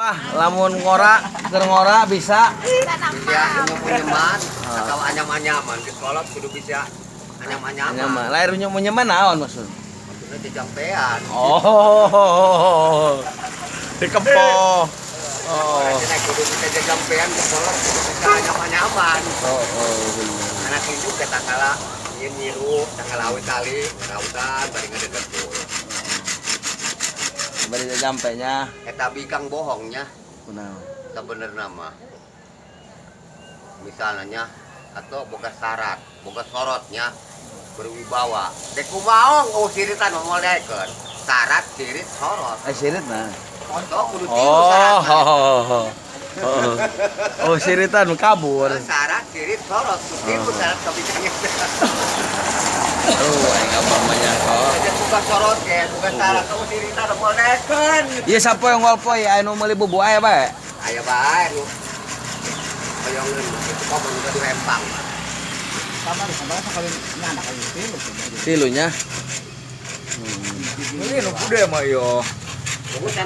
Ah, lamun ngora, keur ngora bisa. Bisa Bisa nambah. Unyem-unyeman atau anyam-anyaman di sekolah kudu bisa anyam-anyaman. Nyaman. Lair unyem-unyeman naon maksud? Maksudnya jejampean. Oh. Dikepo. Oh. Maksudnya kudu bisa jejampean di sekolah, kudu bisa anyam-anyaman. Oh, bener. Anak induk kita kalah ingin nyiru tanggal awit kali ngarautan bari ngedeket. Bari jampenya. Eta bikang bohongnya. Kunaon? Sebenarnya mah misalnya atau boga syarat, boga sorotnya, berwibawa dek kumaha. Oh, siritan mau dekeun syarat, sirit, sorot. Eh, sirit nah. Oh, kudu tilu Oh, syaratna. oh, oh, oh, siritan kabur. Syarat, sirit, sorot, kudu tilu syarat kabikangnya. Aduh, aing abang banyak kok. Aja buka sorot ge buka syarat, oh, siritan mau dekeun. Ieu sapoe unggal poe aya nu meuli bubu aya bae. Aya bae nu hoyongeun kitu kok mun gaduh empang. Sama sama kawin anak kawin tilu. Tilunya. Ini nu kude mah yo. Bukan.